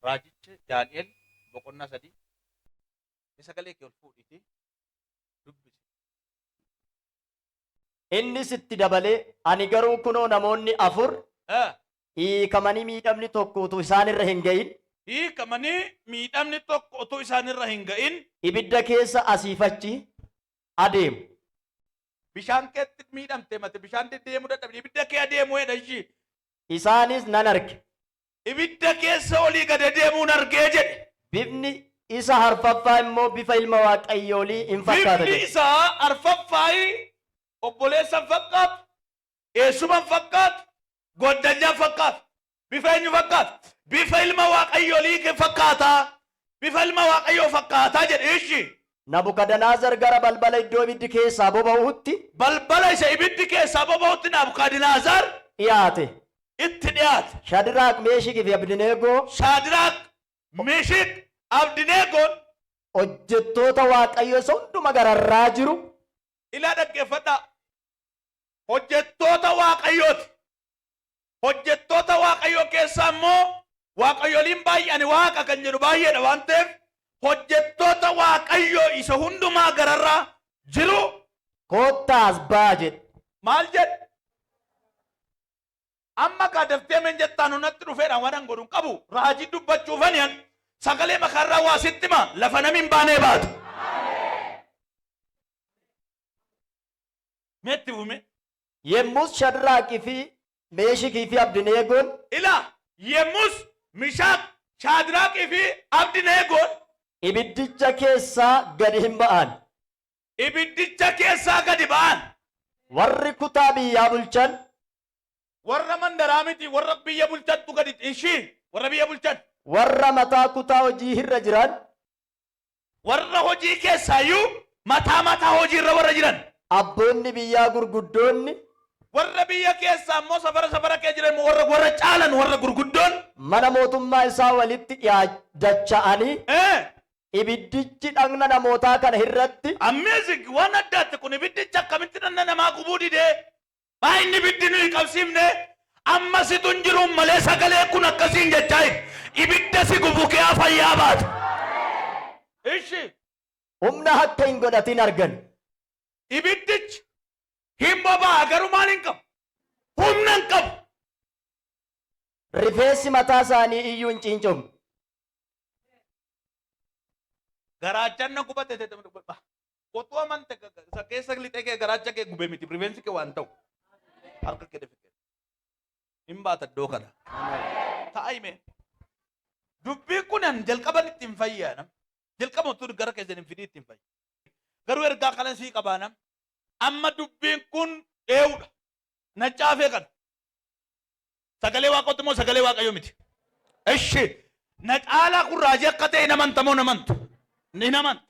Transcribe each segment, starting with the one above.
Raajichi Daani'el boqonnaa 3 Mee sagalee kee ol fuudhiitii dubbisi. Innis itti dabalee, Ani garuu kunoo namoonni 4 hiikamanii miidhamni tokko utuu isaan irra hin ga'in. Hiikamanii miidhamni tokko utuu isaan irra hin ga'in. Ibidda keessa asiif achi adeemu. Bishaan keetti miidhamte mate bishaan deddeemuu dadhabde ibidda kee adeemu jedha ishii. Isaanis nan arge. Ibidda keessa olii gad adeemuun argee jedhe. Bifni isa arfaffaa immoo bifa ilma Waaqayyoolii in fakkaata Bifni jedhe. isaa arfaffaayi obboleessa hin fakkaatu, eessuma hin fakkaatu, goddanyaa hin fakkaatu. Bifa eenyu fakkaata? Bifa ilma Waaqayyoolii fakkaata. Bifa ilma Waaqayyoo fakkaataa jedhe. Ishi. Nabukadanaazar gara balbala iddoo ibiddi keessaa boba'uutti. Balbala isa ibiddi keessaa boba'utti Nabukadinaazar. Dhiyaate. Itti dhiyaate. Shadiraaq, Meeshikii fi Abdineegoo. Shaadiraaq, Meeshik, Abdineegoon. Hojjettoota Waaqayyoo isa hunduma gararraa jiru. Ilaa dhaggeeffadhaa. Hojjettoota Waaqayyooti. Hojjettoota Waaqayyoo keessaa immoo Waaqayyoliin baay'ee ani Waaqa kan jedhu baay'eedha waan ta'eef hojjettoota Waaqayyoo isa hundumaa gararraa jiru. Kottaa as ba'aa jedhe. Maal jedhe? Amma kaa daftee men jettaan natti dhufeedhaan waan an godhu hin qabu. Raajii dubbachuufani an sagalee makaarraa waa sitti hima lafa namni hin baanee baatu. Meetti fume. Yemmus Shadraaqii fi Meeshikii fi Abdineegoon. Ilaa, yemmus Mishaaq, Shaadraaqii fi Abdineegoon. Ibiddicha keessaa gadi hin ba'an. Ibiddicha keessaa gadi ba'an. Warri kutaa biyyaa bulchan. Warra mandaraa miti, warra biyya bulchantu gadi, ishii, warra biyya bulchan. Warra mataa kutaa hojii irra jiran. Warra hojii keessaayyuu mataa mataa hojii irra warra jiran. Abboonni biyyaa gurguddoonni. Warra biyya keessaa immoo safara safara kee jiran immoo warra warra caalan warra gurguddoon. Mana mootummaa isaa walitti dacha'anii. Ibiddichi dhagna namootaa kana irratti. Amazing! Waan addaatti kun ibiddichi akkamitti dhagna namaa gubuu didee? Maa inni ibiddi nuyi qabsiifne amma situ hin jiruun malee sagalee kun akkasiin jechaa hin ibidda si gubu kee fayyaa baata. Ishi. Humna akka hin godhatin argan. Ibiddichi hin boba'a garuu maal hin qabu? Humna hin qabu. Rifeensi mataa isaanii iyyuu hin ciincofne. Garaachaan na gubate. Otuu amante isa keessa lixee kee garaacha kee gube miti rifeensi kee waan ta'u. Harka kee defi hin baata iddoo kana. Ta'a hime. Dubbiin kun an jalqaban ittiin fayyaa nam. Jalqaba utuu gara keessan hin fidii ittiin fayya. Garuu ergaa kanan sii qabaa nam. Amma dubbiin kun dheewudha. Nacaafee kana. Sagalee Waaqootti moo sagalee Waaqayyoo miti? Ishi na caalaa kun raajii akka ta'e hin amanta moo hin amantu? Ni amanta.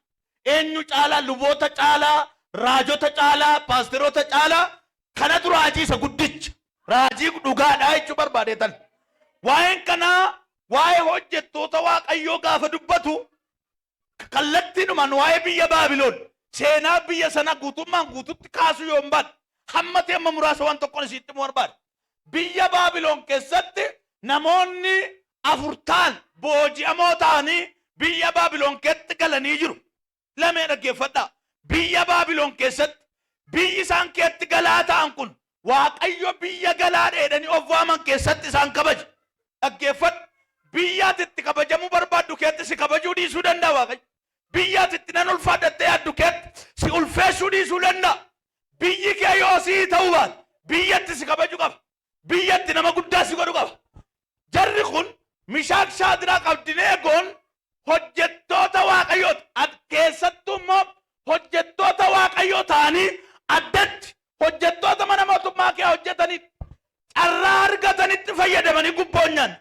Eenyu caalaa? Luboota caalaa, raajota caalaa, paasteroota caalaa kanatu raajii isa guddicha. Raajii dhugaadhaa jechuu barbaadeetan. Waa'een kanaa waa'ee hojjettoota Waaqayyoo gaafa dubbatu kallattiidhumaan waa'ee biyya Baabiloon seenaa biyya sana guutummaan guututti kaasuu yoo hin baanne hamma ta'e amma muraasa waan tokkoon isitti himuu barbaada. Biyya Baabiloon keessatti namoonni 4 ta'an booji'amoo ta'anii biyya Baabiloon keessatti galanii jiru. Lamee dhaggeeffadhaa. Biyya Baabiloon keessatti biyyi isaan keessatti galaa ta'an kun Waaqayyo biyya galaa dheedhanii of waaman keessatti isaan kabaje. Dhaggeeffadhu. Biyya ati itti kabajamuu barbaaddu keetti si kabajuu dhiisuu danda'a Waaqayyo. Biyya ati itti nan ulfaadhattee yaaddu keetti si ulfeessuu dhiisuu danda'a. Biyyi kee yoo sii ta'uu baate biyyatti si kabaju qaba. Biyyatti nama guddaa si godhu qaba. Jarri kun Mishaak, Shaadiraaq, Abdineegoon hojjettoota Waaqayyooti. Keessattuu immoo hojjettoota Waaqayyoo ta'anii addatti hojjettoota mana mootummaa kee hojjetanii carraa argatanitti fayyadamanii gubboonyan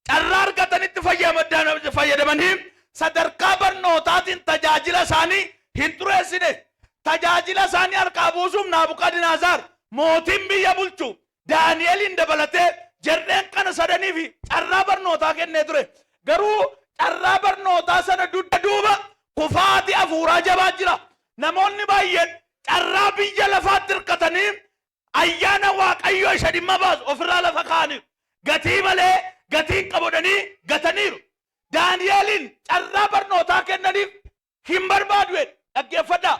carraa argatanitti fayyadamanii sadarkaa barnootaatiin tajaajila isaanii hin xureessine. Tajaajila isaanii harkaa buusuuf Naabukadinaazaar mootiin biyya bulchu Daani'eliin dabalatee jarreen kana sadanii fi carraa barnootaa kennee ture. Garuu carraa barnootaa sana dugda duuba kufaatii hafuuraa jabaa jira. Namoonni baay'een carraa biyya lafaatti hirkatanii ayyaana Waaqayyoo isa dhimma baasu ofirraa lafa kaa'aniiru. Gatii malee gatii hin qabu jedhanii gataniiru. Daani'eliin carraa barnootaa kennaniif hin barbaadu jedhe. Dhaggeeffadhaa.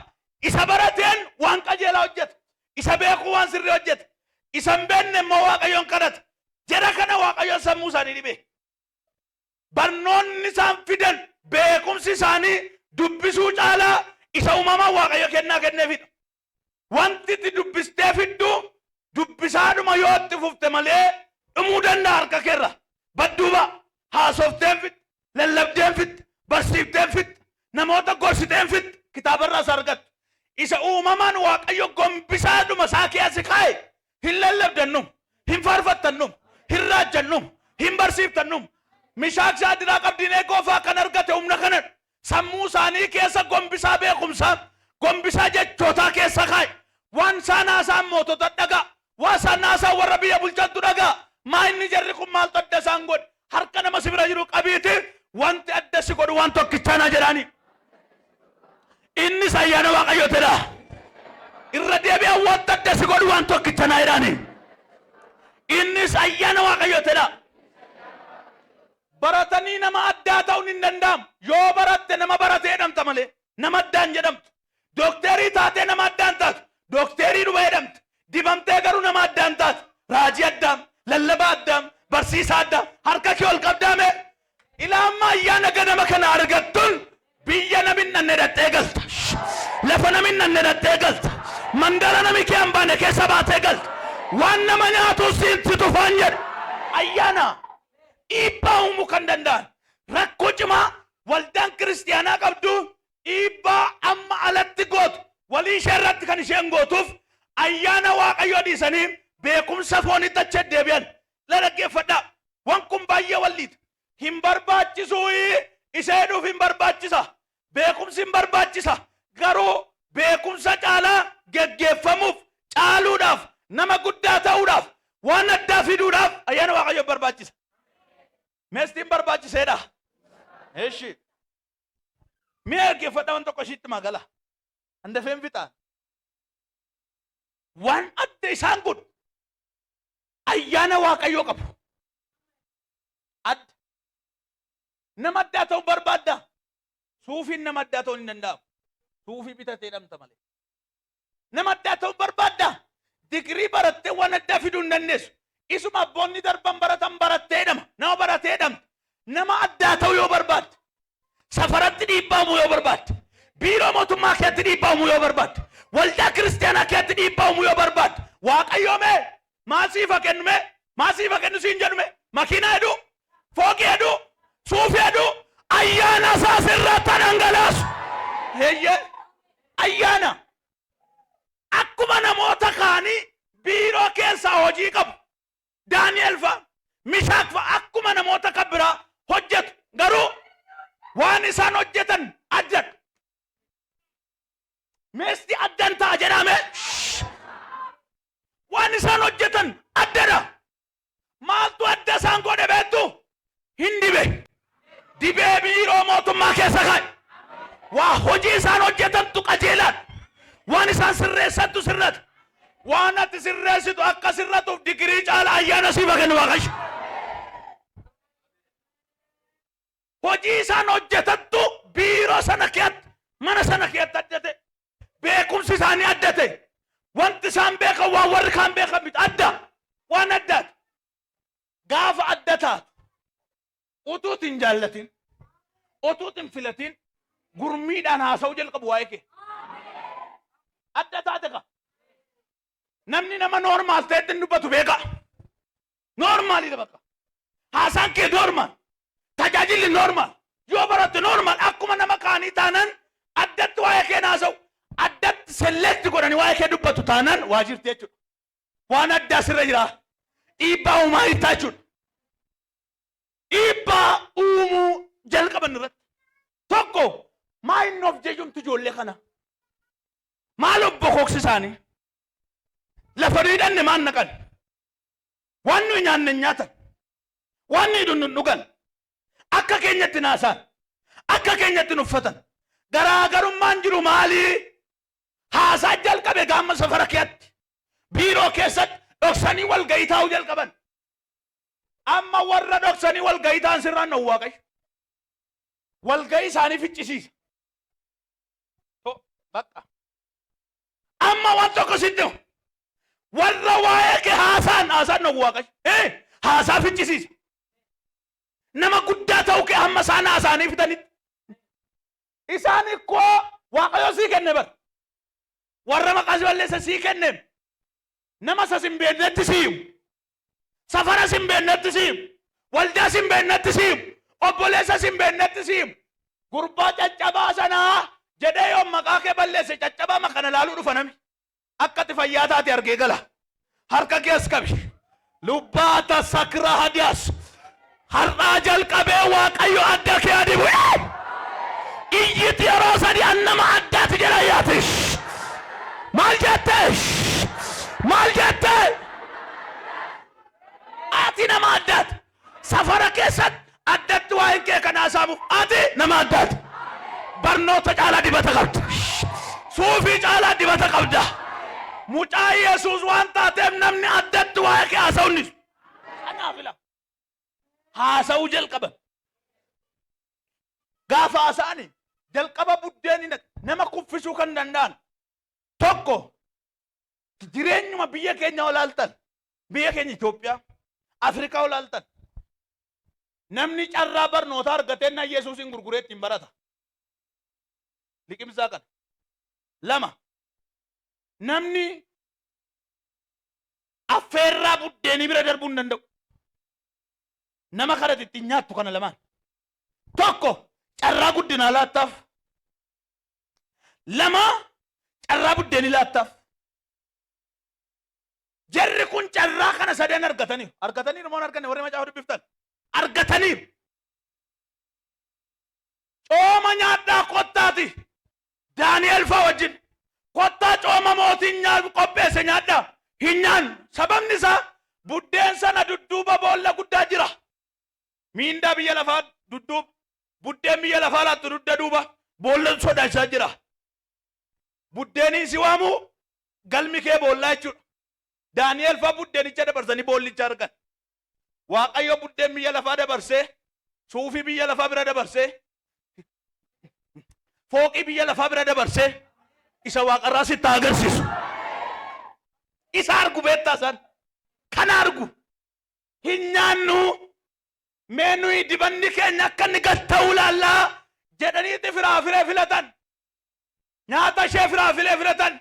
Isa barateen waan qajeelaa hojjeta. Isa beekuu waan sirrii hojjeta. Isa hin beekne immoo Waaqayyoon kadhata. Jara kana Waaqayyoon sammuu isaanii dhibe. Barnoonni isaan fidan, beekumsi isaanii dubbisuu caalaa isa uumamaan Waaqayyo kennaa kenneefidha. Wanti itti dubbistee fiddu dubbisaadhuma yoo itti fufte malee dhumuu danda'a harka keerra. Badduuba haasofteen fixxe, lallabdeen fixxe, barsiifteen fixxe, namoota gorsiteen fixxe, kitaabarraa isa argattu. Isa uumamaan Waaqayyo gombisaadhuma isaa keessa kaa'e hin lallabdannum, hin faarfattannum, hin raajjannum, hin barsiiftannum. Mishaak, Shaadiraaq, Abdineegoo fa'aa kan argate humna kanadha. Sammuu isaanii keessa gombisaa beekumsaa, gombisaa jechootaa keessa kaa'e. Waan isaan haasa'an mootota dhagaa. Waan isaan haasa'an warra biyya bulchantu dhagaa. Maa inni jarri kun maaltu adda isaan godhe? Harka nama si bira jiru qabiiti, wanti adda si godhu waan tokkichaa naa jedhaani. Innis ayyaana Waaqayyootidha. Irra deebi'aa, wanta adda si godhu waan tokkicha naa jedhaani. Innis ayyaana Waaqayyootidha. Baratanii nama addaa ta'uun hin danda'amu. Yoo baratte nama baratee jedhamta malee nama addaan jedhamtu. Dookterii taatee nama addaan taatu. Dookterii dhuma jedhamte. Dibamtee garuu nama addaan taatu. Raajii addaam, lallabaa addaam, barsiisaa addaam. Harka kee ol qabdaame. Ilaa amma ayyaana ganama kana argattuun biyya namni hin dhanne dhattee galta. Lafa namni hin dhanne dhattee galta. Mandara nami kee hin baane keessa baatee galta. Waan nama nyaatu siin si tufaan jedhe. Ayyaana dhiibbaa uumuu kan danda'an, rakkoo cimaa waldaan kiristiyaanaa qabdu, dhiibbaa amma alatti gootu, walii ishee irratti kan isheen gootuuf, ayyaana Waaqayyoo dhiisanii beekumsa foonitti achi deebi'an. La, dhaggeeffadhaa, wan kun baay'ee walliita. Hin barbaachisuu isheedhuuf hin barbaachisa, beekumsi hin barbaachisa, garuu beekumsa caalaa geggeeffamuuf, caaluudhaaf, nama guddaa ta'uudhaaf, waan addaa fiduudhaaf ayyaana Waaqayyoo barbaachisa. Meestiin barbaachiseedha. Eshi mi'a dhaggeeffadha, waan tokko ishiitti magala handafeen fixaa. Waan adda isaan godhu ayyaana Waaqayyoo qabu. Adda nama addaa ta'uu barbaadda. Suufiin nama addaa ta'uu hin danda'amu. Suufii bitatee dhamta malee. Nama addaa ta'uu barbaadda. Digirii barattee waan addaa fiduu hin dandeessu. Isuma abboonni darban baratan barattee dhama. Nama baratee dhamta. Nama addaa ta'uu yoo barbaadde, safaratti dhiibbaa uumuu yoo barbaadde, biiroo mootummaa keetti dhiibbaa uumuu yoo barbaadde, waldaa kiristaanaa keetti dhiibbaa uumuu yoo barbaadde, Waaqayyoo mee maal siif haa kennu, mee maal siif haa kennu siin jedhu? Mee makiinaa heduu, fooqii heduu, suufii heduu? Ayyaana isaa sirratti dhangalaasu. Heeyyee, ayyaana. Akkuma namoota kaanii biiroo keessaa hojii qabu. Daani'el fa'a, Mishaak fa'a akkuma namoota kan biraa hojjetu, garuu waan isaan hojjetan addadha. Meesti addan ta'a jedhame, waan isaan hojjetan addadha. Maaltu adda isaan godhe beektu? Hin dibe. Dibee biiroo mootummaa keessa kaa'e. Waa hojii isaan hojjetantu qajeelaadha. Waan isaan sirreessantu sirrata. Waan ati sirreessitu akka sirratuuf digirii caala ayyaana siif haa kennu Waaqayyo. Hojii isaan hojjetantu biiroo sana keessatti, mana sana keessatti adda ta'e. Beekumsi isaanii adda ta'e. Wanti isaan beekan waan warri kaan beekan miti, adda. Waan addaati. Gaafa adda taatu, utuuti hin jaallatin, utuuti hin filatin, gurmiidhaan haasa'uu jalqabu waa'ee kee. Adda taate ka. Namni nama normal ta'etti hin dubbatu, beekaa. Normaliidha bakka. Haasaan kee normal. Tajaajilli normal. Yoo baratte normal. Akkuma nama kaanii taanan addatti waa'ee kee haasa'u. Addatti select godhanii waa'ee kee dubbatu taanaan waa jirti jechuudha. Waan addaa sirra jira. Dhiibbaa uumaa jirta jechuudha. Dhiibbaa uumuu jalqaban irratti. Tokko, maa inni of jejumtu ijoollee kana? Maal obbo koksi isaanii? Lafa nuyi dhanne maan naqan? Waan nuyi nyaanne hin nyaatan. Waan nuyi dhugnu hin dhugan. Akka keenyatti naasaan. Akka keenyatti hin uffatan. Garaagarummaan jiru maalii? Haasaa jalqabe gaama safara keetti. Biiroo keessatti dhoksanii wal gahii taa'uu jalqaban. Amma warra dhoksanii wal gahii ta'an sirraan dhowwu Waaqayyo. Walga'ii isaanii ficcisiisa. To, bakka. Amma waan tokko sitti himu. Warra waa'ee kee haasaan haasaan dhowwu Waaqayyo. Ee, haasaa ficcisiisa. Nama guddaa ta'uu kee hamma isaan haasaanii fixanitti. Isaan ikkoo Waaqayyo sii kenne bar. Warra maqaa si balleessa sii kenneem. Nama isa sin beeknetti sii himu. Safara sin beeknetti sii himu. Waldaa sin beeknetti sii himu. Obboleessa sin beeknetti sii himu. Gurbaa caccabaa sanaa jedhee yoo maqaa kee balleesse caccabaa makana laaluu dhufa nami. Akka ati fayyaa taate argee gala. Harka kee as qabi. Lubbaata sakra hadiyaas. Har'aa jalqabee Waaqayyo adda kee adibu. Iyyiti yeroo sadi an nama addaati jedha yaati. Maal jette? Maal jette? Ati nama addaati. Safara keessatti addatti waa'een kee kan haasa'amuuf ati nama addaati. Barnoota caalaa dibata qabda. Suufii caalaa dibata qabda. Mucaa Yesuus waan taateef namni addatti waa'ee kee haasa'u ni. Kanaaf ila haasa'uu jalqaban. Gaafa haasa'ani jalqaba buddeenni nama kuffisuu kan danda'an tokko jireenyuma biyya keenya olaaltan, biyya keenya Itoophiyaa, Afrikaa olaaltan, namni carraa barnootaa argatee na Yesuusin gurguree ittiin barata. Liqimsaa kana. Lama, namni affeerraa buddeenii bira darbuu hin danda'u. Nama kanatti ittiin nyaattu kana lamaan. Tokko, carraa guddinaa laattaaf. Lama, carraa buddeenii laattaaf. Jarri kun carraa kana sadan argataniiru. Argataniiru moo hin arganne warri macaafa dubbiftan? Argataniiru. Cooma nyaadhaa kottaati. Daani'el faa wajjin. Kottaa cooma mootiin nyaatu qopheesse nyaadhaa. Hin nyaannu. Sababni isaa buddeen sana dudduuba boolla guddaa jira. Miindaa biyya lafaa dudduuba, buddeen biyya lafaa laattu dugda duuba boolla sodaachisaa jira. Buddeeniin si waamu galmi kee boollaa jechuudha. Daani'el faa buddeenicha dabarsanii boollicha argan. Waaqayyo buddeen biyya lafaa dabarsee, suufii biyya lafaa bira dabarsee, fooqii biyya lafaa bira dabarsee isa waaqarraa sitti haa agarsiisu. Isa argu beektaa isaan. Kana argu. Hin nyaannu. Mee nuyi dibanni keenya akka inni gad ta'uu laallaa jedhaniiti firaafiree filatan. Nyaata ishee firaafilee filatan.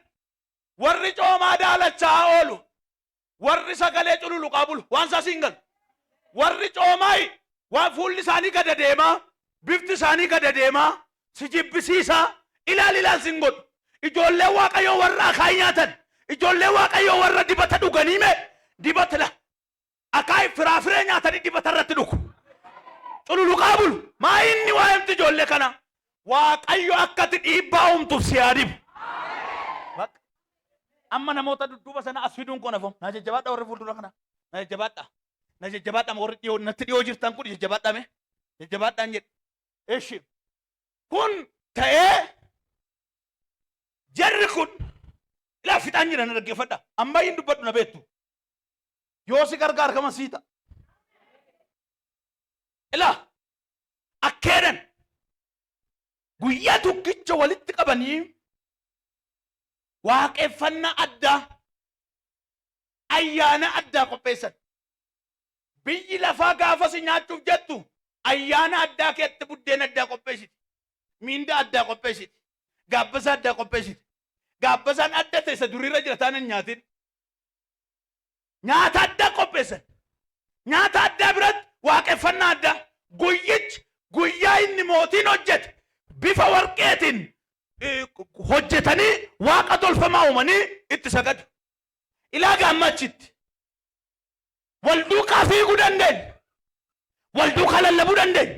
Warri coomaa daalachaa oolu. Warri sagalee cululuqaa bulu. Waan isaa siin galu. Warri coomaayi waan fuulli isaanii gad adeemaa, bifti isaanii gad adeemaa, si jibbisiisaa, ilaal ilaal sin godhu. Ijoollee Waaqayyoo warra akaayii nyaatan, ijoollee Waaqayyoo warra dibata dhuganii mee dibata la akaayii firaafiree nyaatanii dibata irratti dhugu. Cululuqaa bulu. Maa inni waa'eemti ijoollee kanaa? Waaqayyo akka ati dhiibbaa uumtuuf si haa dibu. Bakka. Amma namoota dudduuba sana as fiduun koo nafamu. Na jajjabaadha warri fuuldura kana. Na jajjabaadha. Na jajjabaadha warri dhiyoo natti dhiyoo jirtan kun jajjabaadha mee. Jajjabaadhaan jedhe. Eshi. Kun ta'ee jarri kun ilaa fixaan jiran dhaggeeffadha. Amma hin dubbadhu na beektu. Yoo si gargaar kama sii ta'a. Ilaa akkeedhan guyyaa tokkicha walitti qabanii waaqeffannaa addaa ayyaana addaa qopheessan. Biyyi lafaa gaafa si nyaachuuf jettu ayyaana addaa keetti buddeen addaa qopheessiti. Miindaa addaa qopheessiti. Gaabbasaa addaa qopheessiti. Gaabbasaan adda ta'e isa duriirra jira taanaan hin nyaatin. Nyaata addaa qopheessan. Nyaata addaa biratti waaqeffannaa addaa. Guyyichi guyyaa inni mootiin hojjete bifa warqeetiin hojjetanii waaqa tolfamaa uumanii itti sagadu. Ilaa gaamma achitti. Wal duukaa fiiguu dandeenya. Wal duukaa lallabuu dandeenya.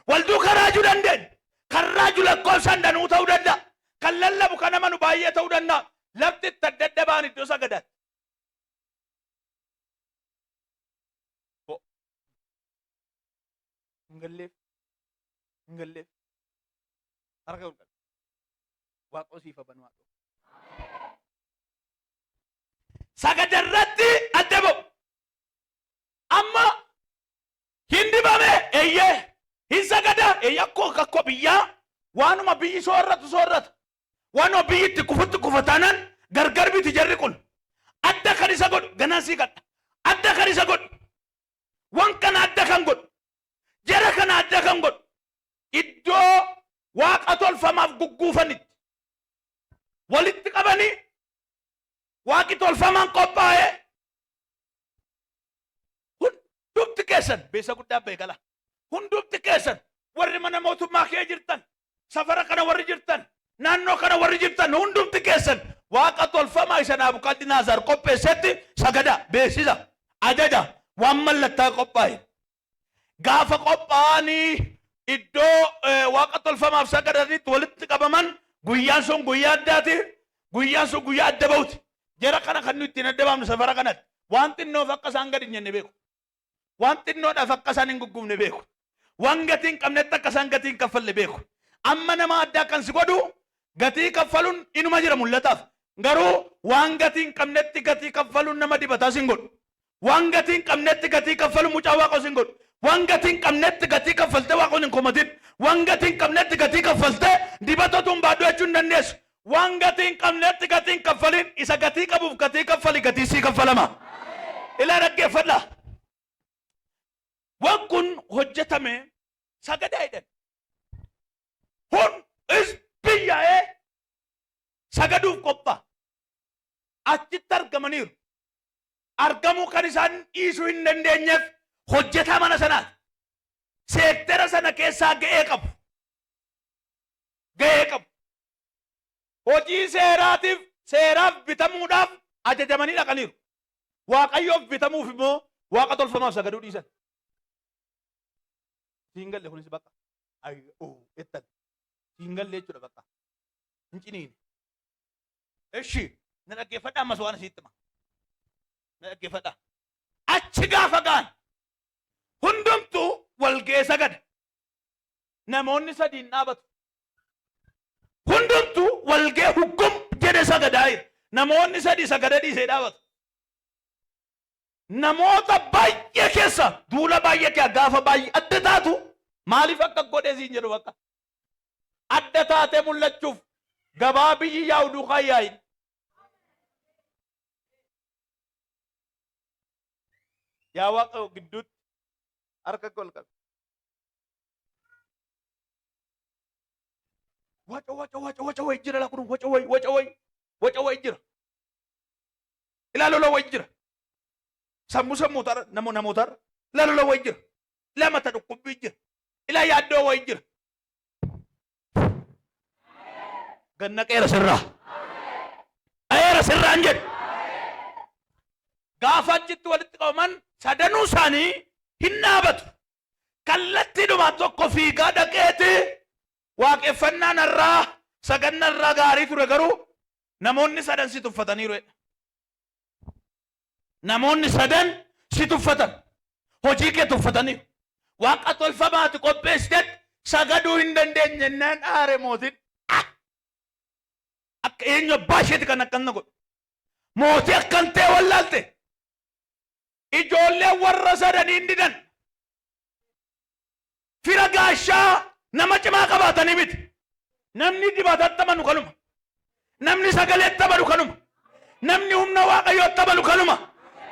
Wal duukaa raajuu dandeenya. Kan raaju lakkoofsaan danuu ta'uu danda'a. Kan lallabu kan amanu baay'ee ta'uu danda'a. Lafti itti adda adda ba'an iddoo sagadaatti. Hin galleef. Hin galleef. Harka ol qabi. Waaqoo siif haa banu haadhoo. Sagada irratti adda ba'u. Amma hin dibame eeyyee. Hin sagada eeyyakko kakko biyyaa waanuma biyyi soorratu soorrata. Waanuma biyyi itti kufutti kufa taanaan gargar miti jarri kun. Adda kan isa godhu ganaa sii kadha. Adda kan isa godhu. Wan kana adda kan godhu. Jara kana adda kan godhu. Iddoo waaqa tolfamaaf gugguufanitti walitti qabanii waaqi tolfamaan qophaa'e hundumti keessan beesa guddaa beekala. Hundumti keessan warri mana mootummaa kee jirtan, safara kana warri jirtan, naannoo kana warri jirtan hundumti keessan waaqa tolfamaa isa Naabukadinaazaar qopheessetti sagada, beeksisa, ajaja waan mallattaa qophaa'e. Gaafa qophaa'anii iddoo waaqa tolfamaaf sagadanitti walitti qabaman guyyaan sun guyyaa addaati. Guyyaan sun guyyaa adda ba'uti. Jara kana kan nuyi ittiin adda baafnu safara kanatti. Waan xinnoof akka isaan gadi hin jenne beeku. Waan xinnoodhaaf akka isaan hin guggubne beeku. Waan gatii hin qabnetti akka isaan gatii hin kaffalle beeku. Amma nama addaa kan si godhu gatii kaffaluun inuma jira mul'ataaf. Garuu waan gatii hin qabnetti gatii kaffaluun nama dibataa sin godhu. Waan gatii hin qabnetti gatii kaffaluun mucaa waaqoo sin godhu. Waan gatii hin qabnetti gatii kaffaltee waaqoon hin komatin. Waan gatii hin qabnetti gatii kaffaltee dibata utuu hin baadhu jechuu hin dandeessu. Waan gatii hin qabnetti gatii hin kaffalin, isa gatii qabuuf gatii kaffali, gatii sii kaffalama. Ilaa dhaggeeffadha. Waan kun hojjetame sagadaa jedhan. Hun hizbi yaa'ee sagaduuf qophaa'a. Achitti argamaniiru. Argamuu kan isaan dhiisuu hin dandeenyeef hojjetaa mana sanaati. Seektera sana keessaa ga'ee qabu. Ga'ee qabu. Hojii seeraatiif seeraaf bitamuudhaaf ajajamanii dhaqaniiru. Waaqayyoof bitamuuf immoo waaqa tolfamaaf sagaduu dhiisan. Siin galle kunis bakka. Ay, oo, jettan. Siin galle jechuudha bakka. Hin ciniine. Eshi, na dhaggeeffadhaa ammas waan asitti hima. Na dhaggeeffadhaa. Achi gaafa ga'an hundumtuu wal ga'ee sagada. Namoonni sadii hin dhaabatu. Hundumtuu wal ga'ee huggum jedhe sagadaa jira. Namoonni sadii sagada dhiisee dhaabatu. Namoota baay'ee keessa duula baay'ee keessa gaafa baay'ee adda taatu maaliif akka godhee siin jedhu bakka. Adda taatee mul'achuuf gabaa biyyi yaa'u duukaa yaa'in. Yaa Waaqayyo gidduutti harka kee ol qabi. Waca waca waca waca wayi jira laa kun waca wayi waca wayi waca wayi jira. Ilaa lola wayi jira. Sammuu sammuutarra namo namootarra ilaa lola wayi jira. Ilaa mata dhukkubbii jira. Ilaa yaaddoo wayi jira. Ganna qeera sirraa. Qeera sirraan jedhu. Gaafa achitti walitti qabaman sadanuu isaanii hin dhaabatu. Kallattiidhumaan tokko fiigaa dhaqeeti waaqeffannaan har'aa saganna irraa gaarii ture garuu namoonni sadan si tuffataniiru jedha. Namoonni sadan si tuffatan. Hojii kee tuffataniiru. Waaqa tolfamaati qopheessitetti sagaduu hin dandeenye jennaan aare mootiin. Ah! Akka eenyu abbaa isheeti kan akkan na godhu. Mootii akkan ta'e wallaalte. Ijoolleen warra sadanii hin didan. Fira gaashaa nama cimaa qabaatanii miti. Namni dibatatti amanu kanuma. Namni sagaleetti amanu kanuma. Namni humna waaqayyootti amanu kanuma.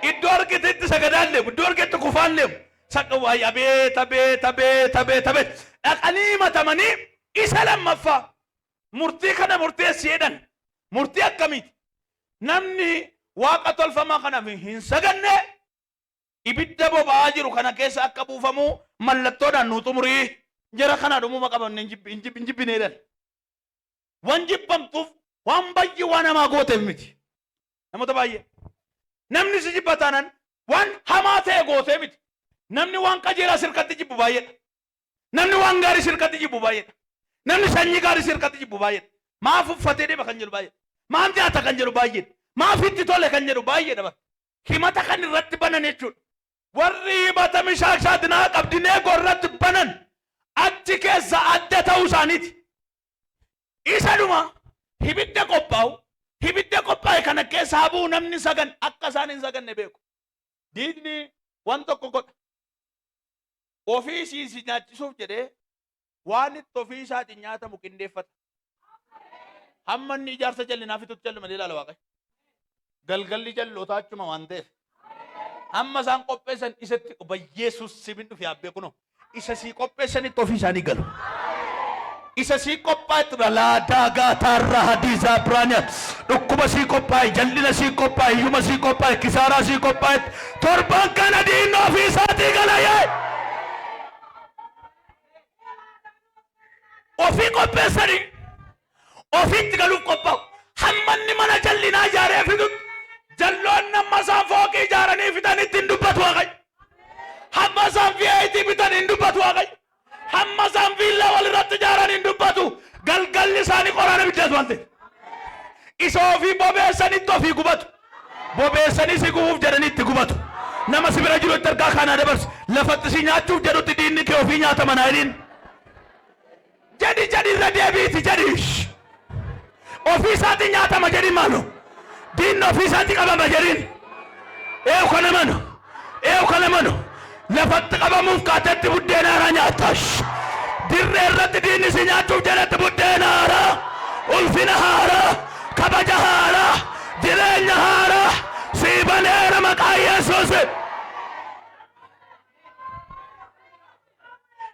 Iddoo argitetti sagadaan deemu, iddoo argetti kufaan deemu. Saqa waayee abeet abeet abeet abeet abeet. Dhaqanii himatamanii isa lammaffaa murtii kana murteessi jedhan. Murtii akkamiiti? Namni waaqa tolfamaa kanaaf hin saganne ibidda boba'aa jiru kana keessa akka buufamu mallattoodhaan nuu xumurii jara kanaa dhumuma qabanne hin jibbi- hin jibbi- hin jibbine jedhan. Waan jibbamtuuf waan baay'ee waan hamaa gooteef miti. Namoota baay'ee. Namni si jibba taanaan waan hamaa ta'e gootee miti. Namni waan qajeelaa sirkatti jibbu baay'eedha. Namni waan gaarii sirkatti jibbu baay'eedha. Namni sanyii gaarii sirkatti jibbu baay'eedha. Maaf uffatee deema kan jedhu baay'eedha. Maaf nyaata kan jedhu baay'eedha. Maaf itti tole kan jedhu baay'eedha. Bara. Himata kan irratti banan jechuudha. Warri himata Mishaak Shaadinaaq Abdineegoo irratti banan achi keessa adda ta'uu isaaniiti. Isa dhuma ibidda qophaa'u ibidda qophaa'e kana keessa habuu namni sagan akka isaan hin saganne beeku. Diinni waan tokko godha. Ofii isii si nyaachisuuf jedhee waan itti ofii isaatiin nyaatamu qindeeffata. Hamma inni ijaarsa jallinaa fixutti jallumadee ilaala Waaqayyo. Galgalli jallootaa achuma waan ta'eef. Hamma isaan qopheessan isatti Yesuus simin dhufe abbee kunoo. Isa sii qopheessanitti ofii isaanii galu. Isa sii qophaa'etti dhalaa daagaa taarraa hadiisaa biraaniyaa dhukkuba sii qophaa'e jal'ina sii qophaa'e hiyyuma sii qophaa'e kisaaraa sii qophaa'e torban kana diinni ofii isaatii gala yee. Ofii qopheessanii ofiitti galuuf qophaa'u. Hamma inni mana jal'inaa ijaaree fixutti jalloonni amma isaan fooqii ijaaranii fixanitti hin dubbatu Waaqayyo. Hamma isaan VAT bitan hin dubbatu Waaqayyo. Hamma isaan viillaa walirratti ijaaran hin dubbatu. Galgalli isaanii qoraan ibiddaatu waan ta'eef. Isa ofii bobeessanitti ofii gubatu. Bobeessanii si gubuuf jedhanii itti gubatu. Nama si bira jirutti ergaa kanaa dabarsi. Lafatti si nyaachuuf jedhutti diinni kee ofii nyaatama naa jedhiin. Jedhi jedhi irra deebiiti jedhi. Ofii isaatii nyaatama jedhi maalo. Diinni ofii isaatii qabama jedhiin. Eew kana manu. Eew kana manu. Lafatti qabamuuf kaatetti buddeena haaraa nyaatta. Dirree irratti diinni si nyaachuuf jedhetti buddeena haaraa. Ulfina haaraa. Kabaja haaraa. Jireenya haaraa. Sii baneera maqaa Yesuusin.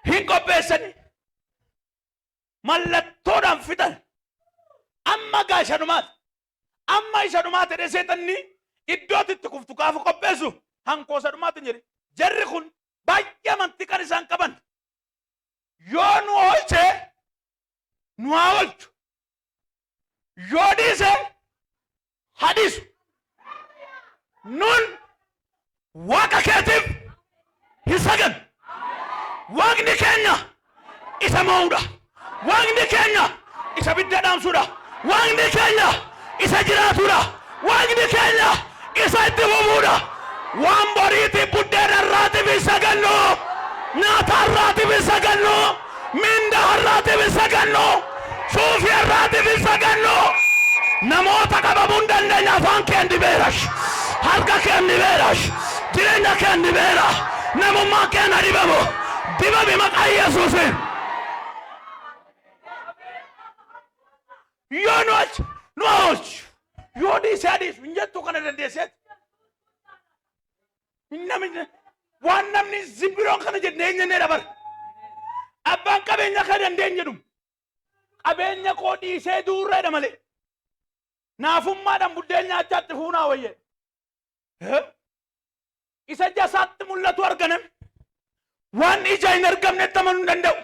Hin qopheessani. Mallattoodhaan fixan. Amma gaa isa dhumaati. Amma isa dhumaati jedhee seexanni iddootti itti kuftu gaafa qopheessu hankoo isa dhumaati hin jedhe. Jarri kun baay'ee amantii kan isaan qaban yoo nu oolche nu haa oolchu yoo dhiise haa dhiisu. Nun Waaqa keetiif hin sagan. Waaqni keenya isa mo'uudha. Waaqni keenya isa bidda dhaamsuudha. Waaqni keenya isa jiraatuudha. Waaqni keenya isa itti fufuudha. Waan boriitiif buddeena irraatiif hin sagannu. Nyaata har'aatiif hin sagannu. Minda har'aatiif hin sagannu. Suufii har'aatiif hin sagannu. Namoota qabamuu hin dandeenya afaan keen dibeerash. Harka keen dibeerash. Jireenya keen dibeera. Namummaan keen haa dibamu. Dibami maqaa Yesuusiin. Yoo nu oolche nu haa oolchu. Yoo dhiise haa dhiisu hin jettu kana dandeesseeti. Namni waan namni zimbiroon kana jennee hin jennee dabar. Abbaan qabeenya kana dandeenye jedhu. Qabeenya koo dhiisee duurreedha malee. Naafummaadhaan buddeen nyaachaatti fuunaa wayyee. Isa ija isaatti mul'atu arganan waan ija hin argamnetti amanuu hin danda'u.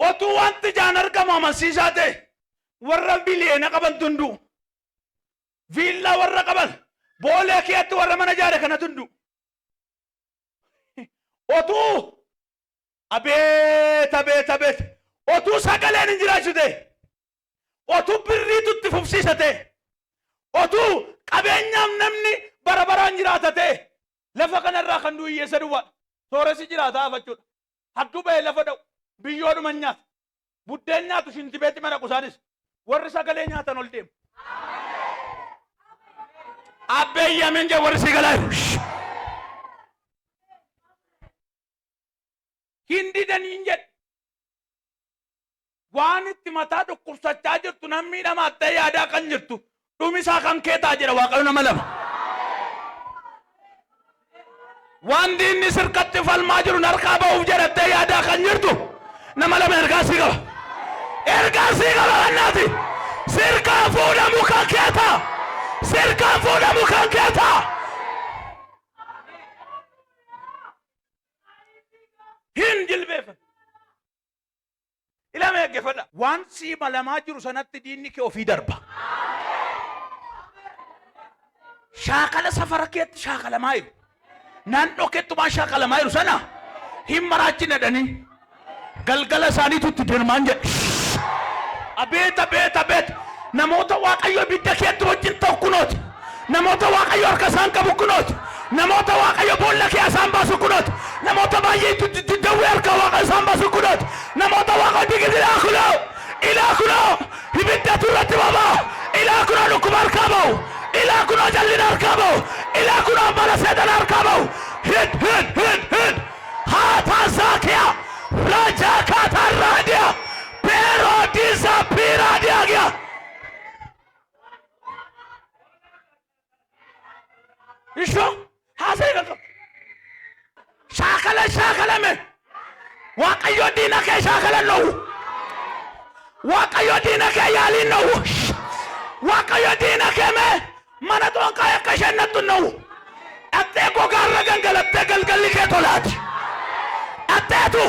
Otuu wanti ijaan argamu amansiisaa ta'e warra biliyeena qabantu hin du'u. Viillaa warra qaban boolee keetti warra mana ijaare kanatu hin du'u. Otuu abeet abeet abeet otuu sagaleen hin jiraachu ta'e otuu birriitu itti fufsiisa ta'e otuu qabeenyaaf namni bara baraan jiraata ta'e lafa kanarraa kan du'u hiyyeessa duwwaadha. Sooressi jiraataa hafachuudha. Hadduu ba'ee lafa dha'u biyyoodhuma nyaata. Buddeen nyaatu shintibeetti maraqu isaanis. Warri sagalee nyaatan ol deemu. Abbee yameen jee warri si galaa jiru. Hin didanii hin jedhe. Waan itti mataa dhukkubsachaa jirtu nan miidhamaattee yaadaa kan jirtu dhumisaa kan kee ta'a jedha Waaqayyo nama lama. Waan diinni sirkatti falmaa jiru narkaa ba'uuf jedhattee yaadaa kan jirtu nama lama ergaa sii qaba. Ergaa sii qaba kannaati. Sirkaan fuudhamu kan kee ta'a. Sirkaan fuudhamu kan kee ta'a. Hin jilbeeffatu. Ilama eeggeffadha. Waan sii malamaa jiru sanatti diinni kee ofii darba. Shaakala safara keetti shaakalamaa jiru. Naannoo keetti waan shaakalamaa jiru sana hin maraachin jedhanii galgala isaaniitu itti dirmaan jedhe. Abeet abeet abeet namoota Waaqayyo ibidda keetti wajjin ta'u kunooti. Namoota Waaqayyo harka isaan qabu kunooti. Namoota Waaqayyo boolla kee isaan baasu kunooti. Namoota baay'ee dawwee harka Waaqa isaan baasu kunooti. Namoota Waaqayyo digidi ilaa kunoo ilaa kunoo ibiddatu irratti bobaa ilaa kunoo dhukkuba harkaa ba'u ilaa kunoo jallina harkaa ba'u ilaa kunoo amala seexana harkaa ba'u hid hid hid hid. Haataazakiya Rajaakataaraadiya Peeroodiisa Piiraadiya giya. Ishoo haasa'e kan qabu. Shaakala shaakalame. Waaqayyo diina kee shaakala hin dhowwu. Waaqayyo diina kee yaalii hin dhowwu. Waaqayyo diina kee mee mana xonqaa akka isheen nattu hin dhowwu. Dhattee gogaarra gangalattee galgalli kee tolaati. Dhatteetu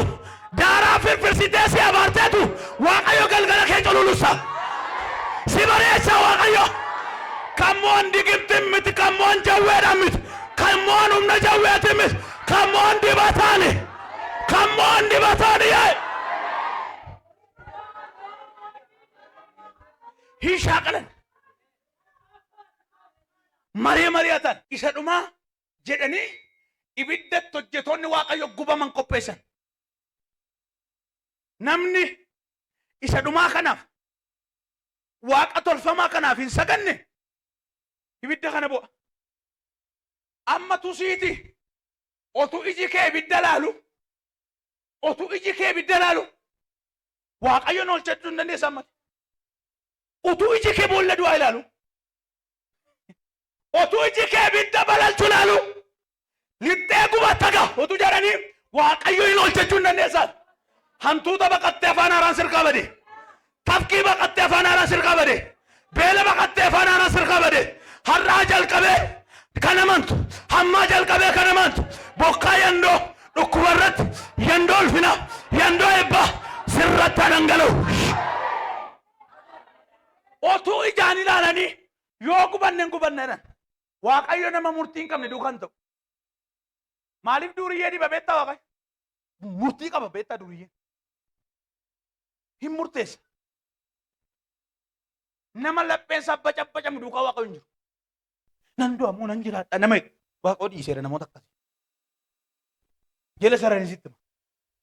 daaraa firfirsitee si abaarteetu Waaqayyo galgala kee cululussa. Si bareecha Waaqayyo. Kan mo'an digimtiin miti, kan mo'an jawweedhaan miti, kan mo'an humna jawweetiin miti, kan mo'an dibataani. Kan mo'an dibataani yaa'e. Hin shaakalan. Marii mari'atan isa dhumaa jedhanii ibiddatti hojjetoonni Waaqayyo gubaman qopheessan. Namni isa dhumaa kanaaf waaqa tolfamaa kanaaf hin saganne ibidda kana bu'a. Amma tusiiti otu iji kee ibidda laalu, otu iji kee ibidda laalu, Waaqayyoon oolchachuu hin dandeessa ammati. Utuu iji kee boolla du'aa ilaalu, otuu iji kee ibidda balalchu ilaalu, lixxee gubatta ga'a utuu jedhanii Waaqayyo hin oolchachuu hin dandeessan. Hantuuta baqattee afaan haaraan sirkaa bade. Tafkii baqattee afaan haaraan sirkaa bade. Beela baqattee afaan haaraan sirkaa bade. Har'aa jalqabee kan amantu, hammaa jalqabee kan amantu, bokkaa yandoo dhukkuba irratti, yandoo ulfina, yandoo eebbaa sirratti haa dhangala'u. Otuu ijaan ilaalanii yoo gubanne hin gubanne jedhan. Waaqayyo nama murtii hin qabne duukaa hin ta'u. Maaliif duuriyyee diba beektaa Waaqayyo? Murtii qaba beektaa duuriyyee. Hin murteessa. Nama lapheen isaa bacabbacamu duukaa Waaqayyo hin jiru. Nan du'a moo nan jiraadha nama jedhu. Waaqayyo dhiiseera namoota akkasii. Jala sararanii sitti hima.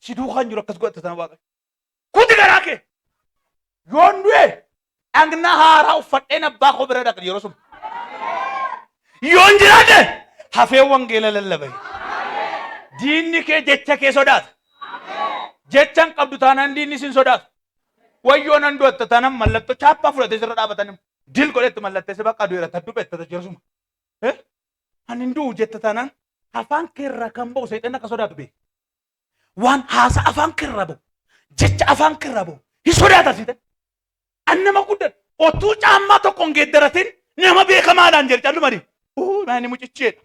Si duukaa hin jiru akkas godhatta sana Waaqayyo. Kuti garaa kee. Yoon du'e dhagna haaraa uffadheen abbaa koo bira dhaqa yeroo sun. Yoon jiraadhe hafee wangeela lallaba. Diinni kee jecha kee sodaata. Jecha hin qabdu taanaan diinni sin sodaatu. Wayyoo nan du'atta taanaan mallattoo chaappaa fudhatee sirra dhaabatan. Dil godhetti mallatteesse bakka du'eera taddu beetta jersuma. Ani hin du'u jetta taanaan afaan keerraa kan ba'u seexanni akka sodaatu beeka. Waan haasa afaan keerraa ba'u, jecha afaan keerraa ba'u hin sodaata seexanni. An nama guddaa otuu caammaa tokko hin geeddaratin nama beekamaadhaan jedhe callumani. Maal mucicheedha.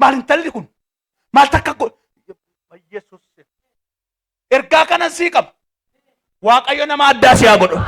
Maal intalli kun? Maal takka godhe? Yesuus. Ergaa kanan sii qaba. Waaqayyo nama addaa si haa godhu.